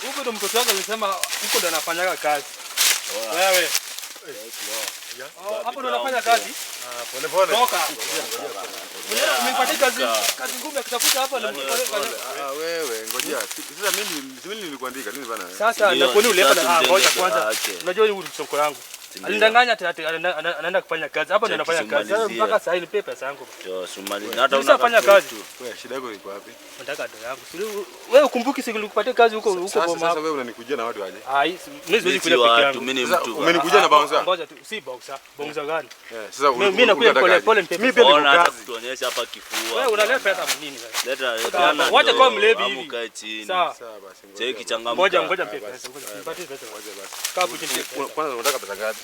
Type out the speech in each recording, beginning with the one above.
Huko ndo mtoto wangu alisema huko ndo anafanyaga kazi. Wewe. Oh, hapo ndo anafanya kazi? Ah, pole pole. Toka. Umenipatia kazi ngumu ya kutafuta hapa na Ah, wewe ngojea. Sasa mimi nilikuandika nini bana? Sasa Ndio, na kwa nini ulipa sasa na mjenge ngoja kwanza. ache. Unajua huyu msoko yangu. Ndio. Alindanganya ati anaenda kufanya kazi. Hapa ndo Cheki anafanya kazi. Sasa sumalizie. mpaka sasa nipe pesa yangu. Jo, sumali. Na hata Nilishafanya una kazi. Wewe shida yako iko wapi? Nataka do yangu. Wewe ukumbuki siku nilikupatia kazi huko huko Sasa boma. sasa wewe unanikujia na watu aje? Ah, mimi siwezi Mimi kuja si peke watu, yangu. mimi ni Sasa mtu. umenikujia na bouncer. Ngoja tu, si boxer. Boxer gani? Eh, sasa Mimi nakuja pole pole nipe. Mimi pia niko Ona hata kazi. kutuonyesha hapa kifua. Wewe unaleta pesa nini sasa? Leta Sawa, leta. wacha kuwa mlevi hivi. Ukae chini. Sawa. Sawa basi. ngoja. Cheki changamka. Ngoja ngoja nipe pesa. Ngoja nipatie pesa. Ngoja basi. Kaa hapo chini. nipe pesa. Kwanza unataka pesa ngapi?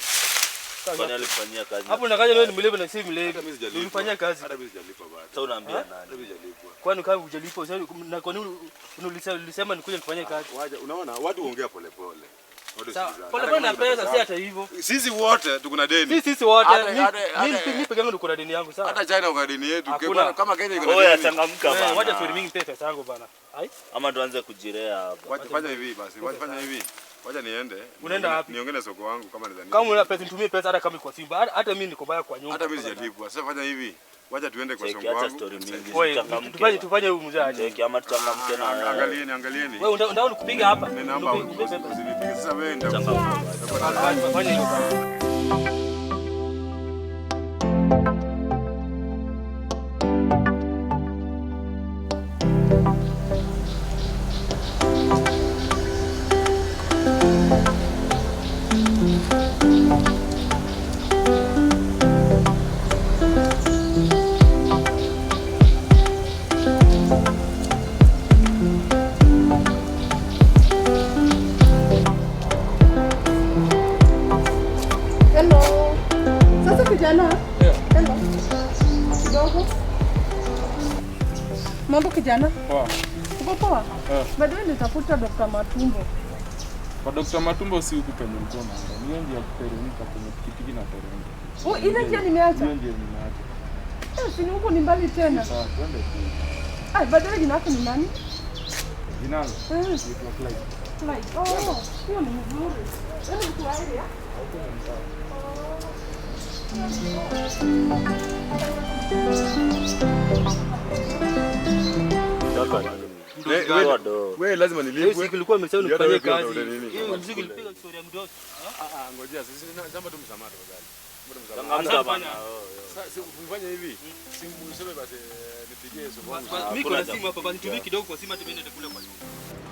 Kwani alikufanyia kazi? Hapo unakaja wewe ni mlevi na si mlevi. Hata mimi sijalipwa. Ulifanyia kazi. Hata mimi sijalipwa bado. Sasa unaambia Hata nani? mimi sijalipwa. Kwani kama hujalipwa sasa na kwa nini ulisema nikuje nifanye kazi? Waja, unaona watu huongea pole pole. Watu Sawa. sikizana. Pole Hata pole na kama una pesa pesa si hata hivyo. Sisi wote tuko na deni. Sisi wote mimi peke yangu niko na deni yangu sawa. Hata China uko na deni yetu. Hakuna. Kama Kenya iko na Oya, deni. changamka Wewe wacha bana. story mingi nipe pesa yangu bana. Ai? Ama tuanze kujirea hapa. Wacha fanya hivi basi. Wacha fanya hivi. Wacha niende. Unaenda wapi? Niongee na soko wangu kama nadhani. Kama una pesa nitumie pesa hata kama iko simu. Hata mimi niko baya kwa nyumba. Hata mimi sijalipwa. Sasa fanya hivi. Wacha tuende kwa Cheki, soko acha wangu. story mingi. Wewe Changamke. tufanye huyu mzee aje. Cheki ama tuchangamke na wewe. Angalieni, angalieni. Wewe unataka nikupiga hapa? Mimi naomba Nipe pesa. usinipige sasa wewe ndio. Changamka. Fanya hivyo bana. Hello. Sasa kijana. Hello. Kidogo. Mambo kijana? Poa. Uko poa? By the way nitafuta Dr. Matumbo. Kwa Dr. Matumbo si huku penye ulikuwa unaenda. Ni hiyo njia ya kuteremka kwenye pikipiki na teremka. Oh, ile njia nimeacha. Hiyo njia nimeacha. Eh, si ni huku ni mbali tena. Sawa, twende tu. Ah, by the way jina lako ni nani? Jina langu Eh, naitwa Clyde. Clyde. Oh, hiyo ni mzuri. Wewe ni mtu wa area? Wewe lazima Hiyo nilipwe. siku ilikuwa imesema Ndio, hata nifanyie wewe pia kazi. utaona nini. Hiyo mzigo ulipiga story ya mdosi. Ah, ngojea. Sisi naomba tu msamaha tafadhali. Naomba tu msamaha. Changamka bana. Sasa si ufanye hivi. Si useme basi nipigie soko wangu. Mimi kuna simu hapa basi nitumie kidogo kwa simu hata mimi niende kule kwa nyumba.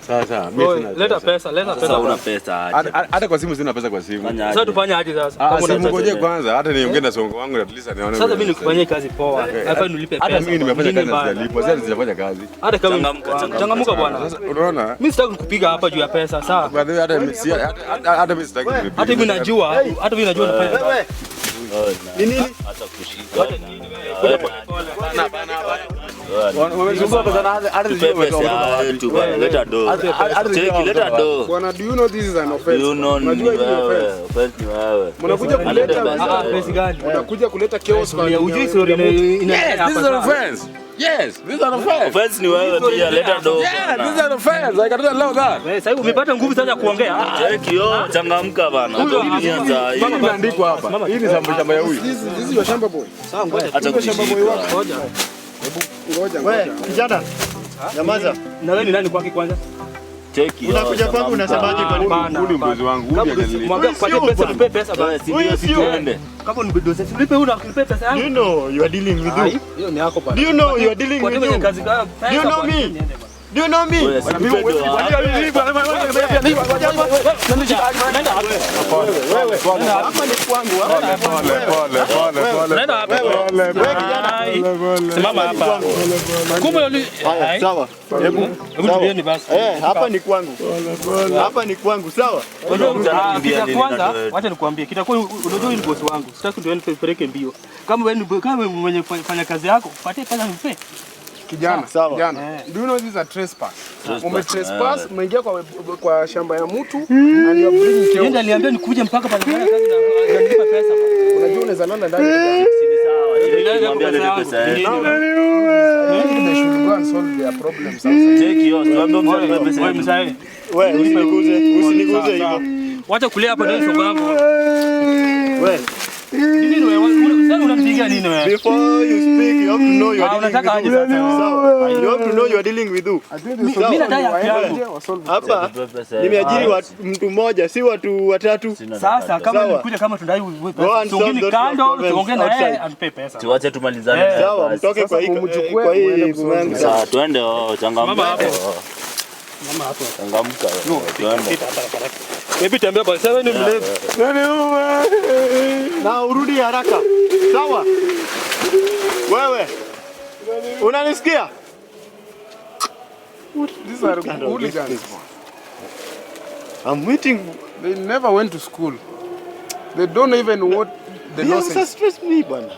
Sasa mimi sina. Leta pesa, leta Sasa pesa. una pesa aje? Hata kwa simu sina pesa kwa simu. Fanya Sasa aje? tufanye aje sasa? Ah, Kama simu una ngoje kwanza hata niongee na songo wangu at least anione. Sasa mimi nikufanyie kazi poa. Hapa nilipe pesa. Hata mimi nimefanya Nini kazi na bana? sijalipwa. Sasa sijafanya kazi. Hata kama Changamka, changamka. changamka bwana. Sasa unaona? Mimi sitaki kukupiga hapa juu ya pesa, sawa? By the way hata mimi si hata mimi sitaki nilipige. Hata mimi najua, hata mimi najua nafanya kazi. Ni nini? Hata kushika. Wamezungua pesa na hata Tupe pesa yetu bana. Leta do. Cheki, leta do. Bwana, do you know this is an offense? You know ni Unajua hii ni wewe. offense. Offense ni wewe. Mnakuja kuleta Ah, pesa gani? mnakuja kuleta chaos kwa Ya ujui story ina Yes, this is an offense. Yes, this is an offense. Offense ni wewe pia. Leta do. Yeah, this is an offense. I cannot allow that. Wewe sasa umepata nguvu sasa ya kuongea. Cheki yo, changamka bana. Tulia saa hii. Hii imeandikwa hapa. Hii ni shamba ya huyu. This is your shamba boy. Acha Shamba boy kushika. wako. Ngoja. Ngoja ngoja. Kijana, nyamaza. Na wewe ni nani kwake kwanza? Cheki yo. Unakuja kwangu unasemaje kwa nini? Hapana. Huyu ni mbuzi wangu. Huyu hajanilipa. Mwambie kupatie pesa, nipe pesa bana. Si ndio tuende. Kama ni bidosi, nipe huyu na nipe pesa Do yangu. you know you are dealing with Ai, who? hiyo ni yako bana. Do you know you are dealing Kwa with nini who? kazi kwa Do you know me? Do you know me? Wewe, si tupe do. Hapa ni kwangu. Hapa ni Pole pole pole pole. Nenda wapi? Pole Ai. Simama hapa. Kumbe uli Haya, sawa. Hebu Hebu tulieni basi. eh, hapa ni kwangu. Hapa ni kwangu, sawa? Unajua Kimbia kitu nini kwanza, na doe? wacha nikwambie, kitakuwa unajua ni boss wangu. Sitaki ndio nipeleke mbio. Kama wewe ni kama mwenye fanya kazi yako, patie pesa nipe. Kijana, Sawa. kijana. Do you know this is a trespass? Ume trespass, umeingia kwa shamba ya mtu and you are bringing Yeye chaos. ndiye aliniambia nikuje mpaka pale fanya kazi na ananipa pesa. Unajua unaweza lala ndani. Si ni sawa. Cheki, Nilale mwambie kwa alete pesa pesa yangu. yetu. They should go and solve their problems outside. Cheki hiyo, tuambie mzee atupe pesa Wewe yetu. mzee. Wewe usiniguze, usiniguze hivyo. Wacha kulia hapa ndio shoga yangu. Wewe, Nini wewe? Sasa unampigia nini wewe? before you speak you have to know you Ah, are dealing unataka with aje who. sasa? Sawa. You have to know you are dealing with who. I think the Mimi solution nadai ni haki waende yangu. nje wasolve. Hapa Tupe pesa yetu. nimeajiri mtu mmoja, si watu watatu. Sina Sasa dakika. kama Sawa. nikuja kama tunadai wewe Go pesa. and solve Tuongeni those kando, problems tuongee na yeye outside. atupe pesa. Tuache tumalizane naye Sawa, basi. mtoke kwa hii Sasa kwa hii mumchukue, muende yangu. Sawa, twende oh, changamka. Mama hapo. Oh, Mama hapo. Changamka wewe, twende. Hebu tembea basi. Sasa wewe ni mlevi. Na urudi haraka. Sawa? Wewe. Unanisikia? These are hooligans. I'm waiting. They never went to school. They don't even know what the They law also says. stress me bana.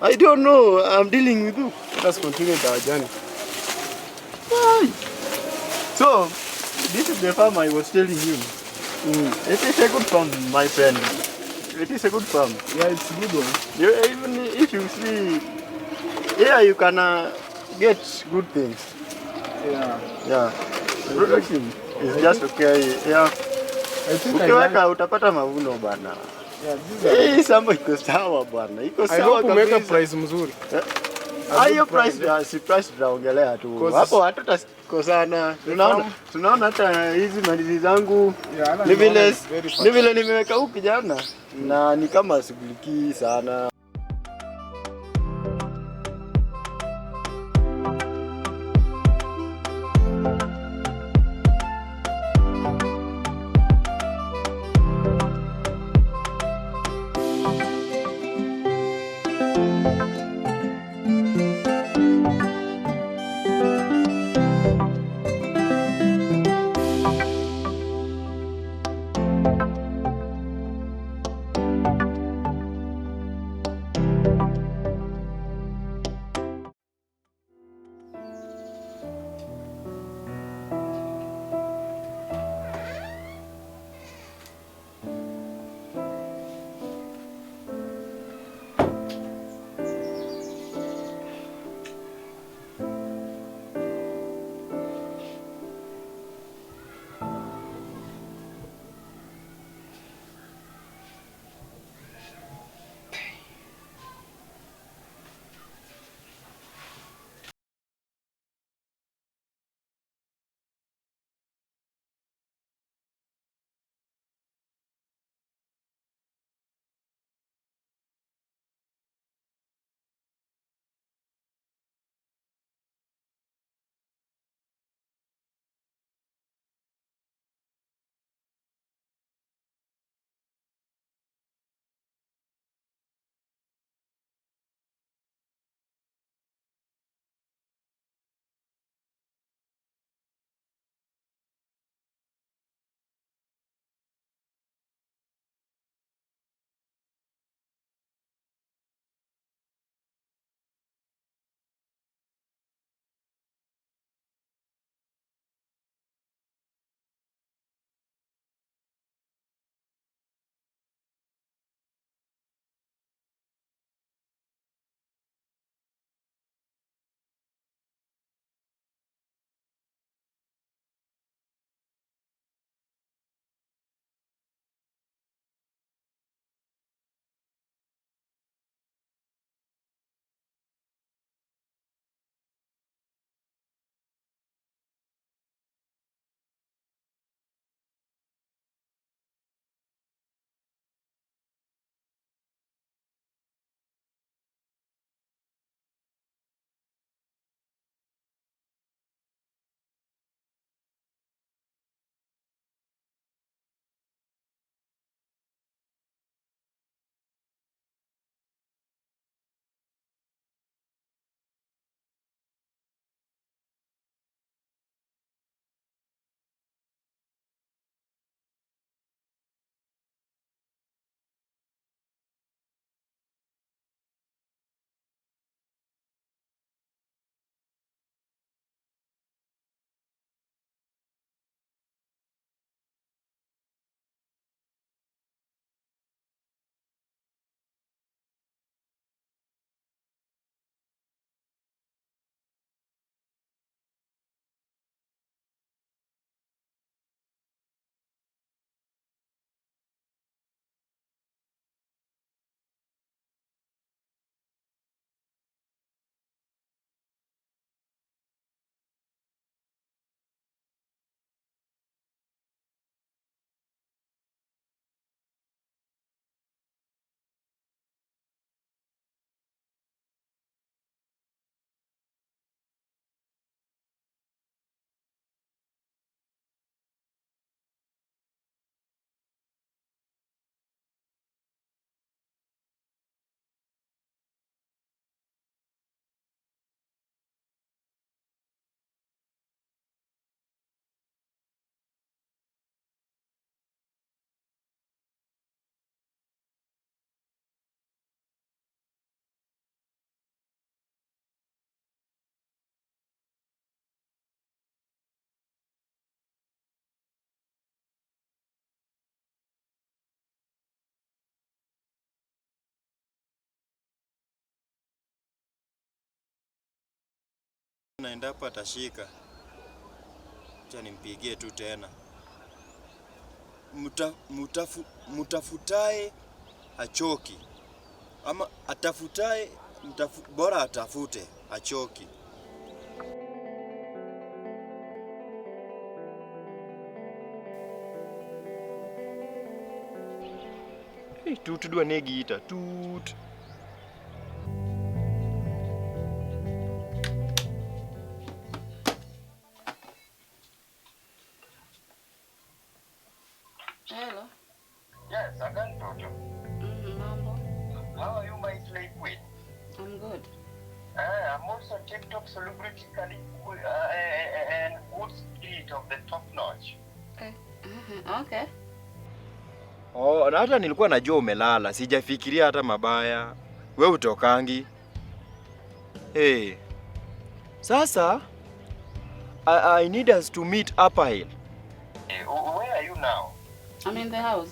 I don't know. I'm dealing with you. Let us continue our journey. Why? So, this is the farm I was telling you. It is a good farm, my friend. It is a good farm. Yeah, it's good one. You, even if you see, here you can get good things. Yeah. Yeah. Production is just okay. Yeah. I think I like, Ukiweka utapata mavuno bana. yeah, these are, Hii shamba iko sawa bwana. Iko I sawa hope umeweka kabisa. price mzuri. Ah, hiyo price si price tutaongelea tu. Cause- Hapo hatutakosana. Tunaona hata hizi mandizi zangu Yeah, hata ni vile nimeona it's very ni fast. vile nimeweka huku kijana na ni kama shughuliki sana. Na endapo atashika, acha nimpigie tu tena. Mtafutae hachoki, ama atafutae bora atafute hachoki. Hey, tut dwa negi ita tut. Hello. Yes, I can talk to. Mambo. How are you, my slave queen? I'm good. I'm also TikTok celebrity and good spirit of the top notch. Okay. Oh, na hata nilikuwa najua umelala, sijafikiria hata mabaya. We utokangi. Hey. Sasa I need us to meet Upper Hill. Where are you now? I'm in the house.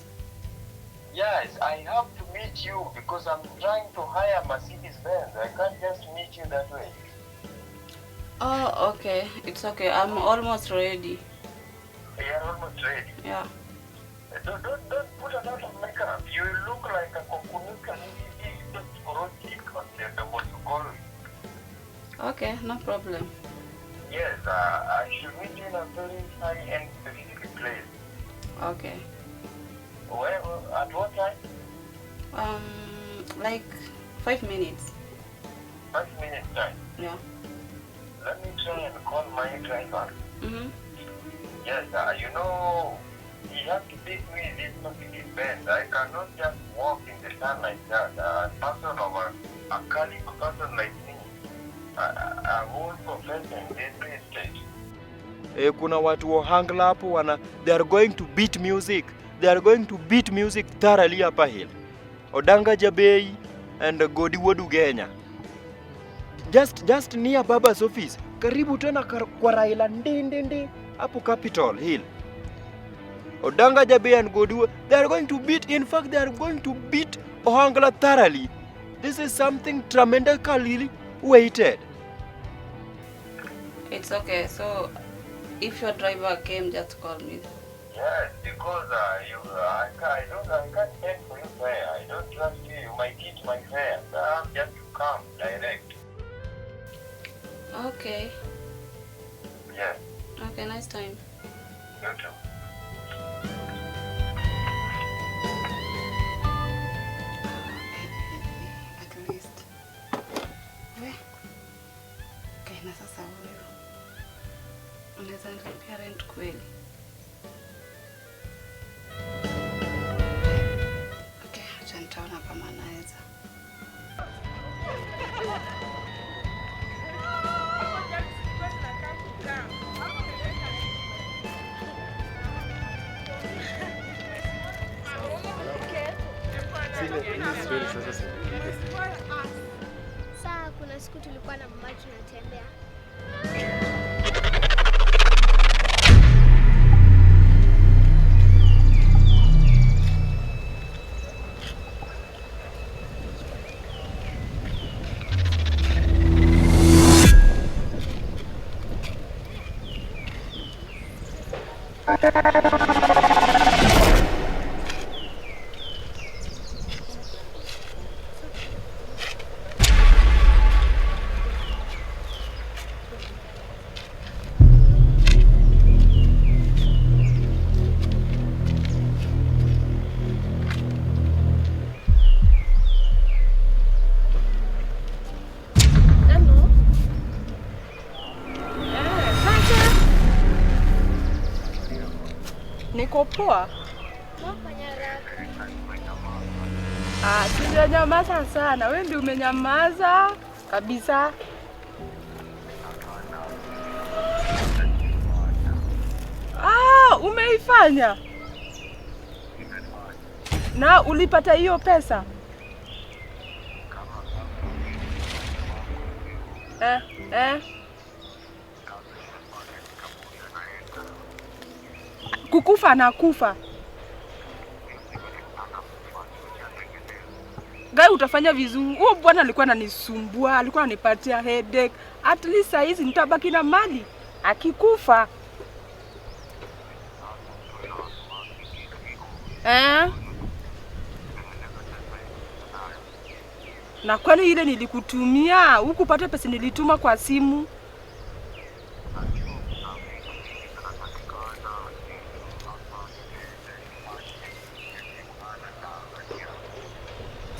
Yes, I have to meet you because I'm trying to hire Mercedes Benz. I can't just meet you that way. Oh, okay. It's okay. I'm almost ready. You are almost ready. Yeah. Don't put a lot of makeup. You look like a kokunuka. Okay, no problem. Yes, I should meet you in a very high-end specific place. Okay. Where? At what time? Like 5 minutes. 5 minutes time. Yeah. Let me try and call my driver. Mm-hmm. Yes, you know, he has to take me this Mercedes Benz. I cannot just walk in the sun like that. A person of a caliber person like me, a whole profession in this state. Kuna watu wa Ohangla hapo wana, they are going to beat music. They are going to beat music thoroughly Upper Hill. Odanga Jabei and Godi Wodugenya. Just near Baba's office. Karibu tena kwa Raila ndindindi hapo Capitol Hill. Odanga Jabei and Godi, they are going to beat, in fact they are going to beat Ohangla thoroughly. This is something tremendously weighted. It's okay. So if your driver came, just call me. Yes, because I can't pay for your fare. I don't trust you. You might eat my fare. So I have just to come direct. Okay. Yes. Okay, nice time. You too. At least. We. Okay, na sasa huyu. Unaweza nilipia rent kweli? Okay, acha nitaona kama naweza. Saa kuna siku tulikuwa na mama tunatembea. Niko poa. Ah, sijanyamaza sana. Wewe ndio umenyamaza kabisa. Ah, umeifanya? Na ulipata hiyo pesa? Kukufa na kufa. Gai utafanya vizuri. Huo bwana alikuwa ananisumbua, alikuwa ananipatia headache. At least saa hizi nitabaki na mali akikufa. Eh? Na kwani ile nilikutumia, hukupata pesa nilituma kwa simu?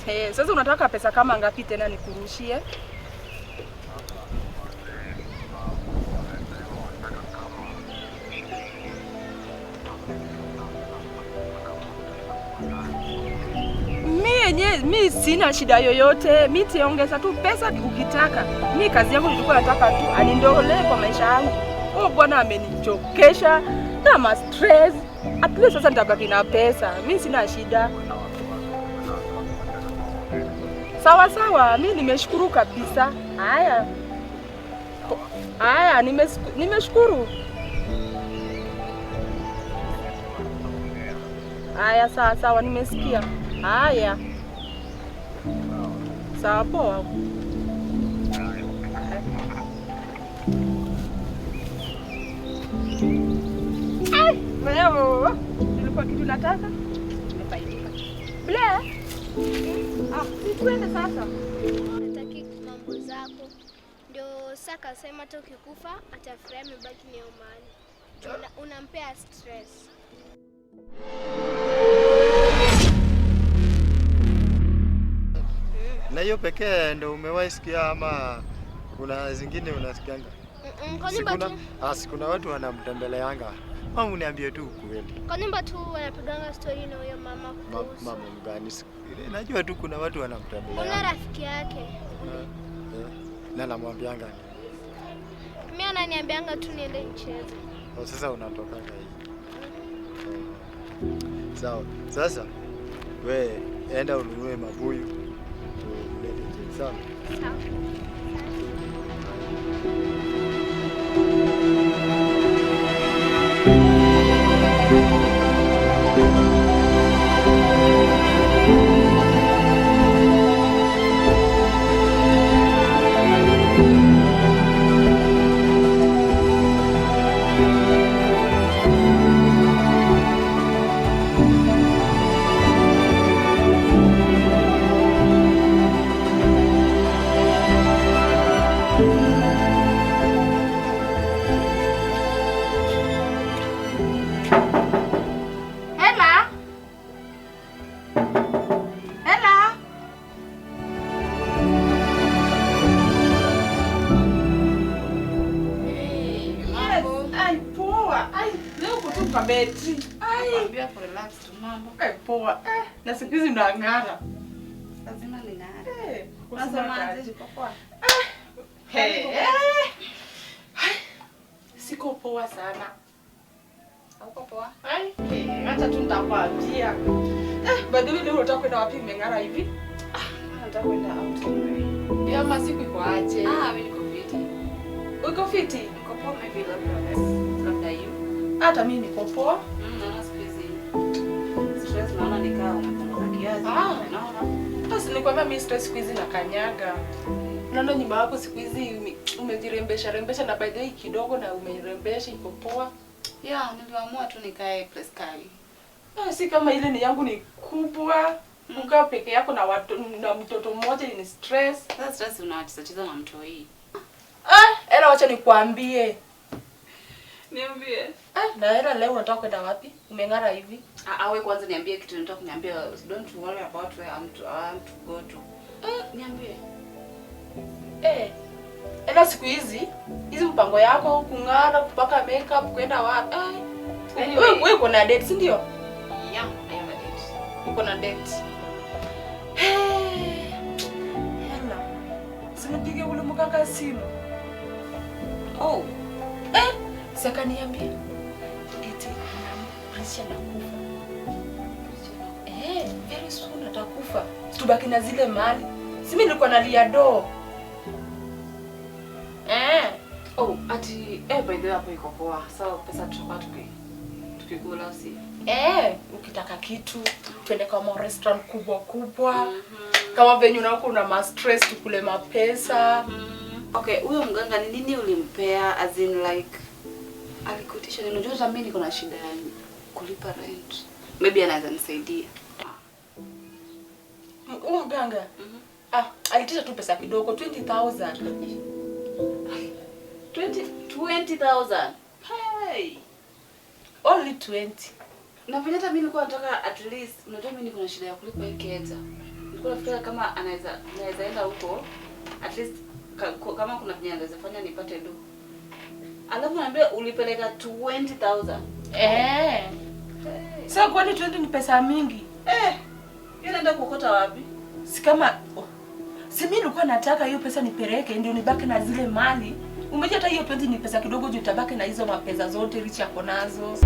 Hey, sasa unataka pesa kama ngapi tena nikurushie? Mi sina shida yoyote, mi tiongeza tu pesa ukitaka. Mi kazi yangu nilikuwa nataka tu anindolee kwa maisha yangu. Huyo bwana amenichokesha na ma stress. At least sasa nitabaki na pesa. Mi sina shida. Sawa sawa, mi nimeshukuru kabisa. Haya. Haya, nimeshukuru. Haya, sawa sawa, nimesikia. Haya. Sawa poa. Ai, leo nilikuwa kitu nataka, nimefaidika. Blair. Ah, tuende sasa. Nataki mambo zako. Ndio saka sema hata ukikufa atafurahi amebaki nayo mali. Unampea stress. Na hiyo pekee ndio umewahi sikia ama kuna zingine unasikianga? Kwa nyumba tu. Kuna watu wanamtembeleanga. Mama uniambie tu ukweli. Kwa nyumba tu wanapiganga story na huyo mama kuhusu. Mama mgani? Najua tu kuna watu wanamtembeleanga. Kuna rafiki yake. Na namwambianga. Mimi ananiambianga tu niende nicheze. Oh, sasa unatokanga hivi. Sawa. Sasa we enda ununue mabuyu. Ulete sawa. Sawa. Poa. Na siku hizi unang'ara. Lazima ning'are. Unasemaje uko poa? Siko poa sana. Uko poa? Ai, acha tu nitakwambia. By the way leo unataka kwenda wapi umeng'ara hivi? Nataka kwenda out anyway. Ya masiku iko aje? Mimi niko fiti. Uko fiti? Niko poa maybe labda you. Hata mimi niko poa. Naona siku hizi stress naona nikaa umepunguza kiasi. Naona. Sasa nilikwambia mimi stress siku hizi nakanyaga. Naona nyumba yako siku hizi umejirembesha rembesha na by the way kidogo na umerembesha iko poa. Yeah, niliamua tu nikae place kali. Si kama ile ni yangu ni kubwa. Ukaa peke yako na watu, na mtoto mmoja ni stress. Sasa stress unacheza na mtoi. Ela wacha nikwambie. Niambie. Na ela leo unataka kwenda wapi? Umeng'ara hivi? Wewe kwanza niambie kitu unataka kuniambia. Don't worry about where I'm to go to. Niambie. Ela siku hizi mpango yako kung'ara, kupaka makeup, kwenda wapi? Anyway. Wewe uko na date, si ndio? Yeah, I have a date. Uko na date. Ela. Sinipige ule mkaka simu. Oh. Saka niambie. Eti Priscilla anakufa. Very soon atakufa. Tubaki na zile mali. Si mimi nilikuwa nalia do. Oh, ati by the way hapo iko poa. Sawa, pesa tutakuwa tukikula si. Ukitaka kitu twende kwa restaurant kubwa kubwa. Kama venye unakuwa una ma stress tukule mapesa. Okay, huyo mganga ni nini ulimpea, as in like alikuitisha nini? Unajua hata mimi niko na shida ya kulipa rent. Maybe anaweza nisaidia. Huyo mganga? Ah, alitisha tu pesa kidogo, 20,000. 20,000. Hey. Only 20. Na vile hata mimi nilikuwa nataka at least, unajua mimi niko na shida ya kulipa hii keja. Nilikuwa nafikiria kama anaweza naweza enda huko at least kama kuna venye anaweza fanya nipate do. Alafu naambia ulipeleka 20,000. Eh. Sasa kwani 20 ni pesa mingi? Eh. Yeye anaenda kuokota wapi? Si kama oh. Si mimi nilikuwa nataka hiyo pesa nipeleke ndio nibaki na zile mali. Umejua hata hiyo 20 ni pesa kidogo juu utabaki na hizo mapesa zote Richi ako nazo.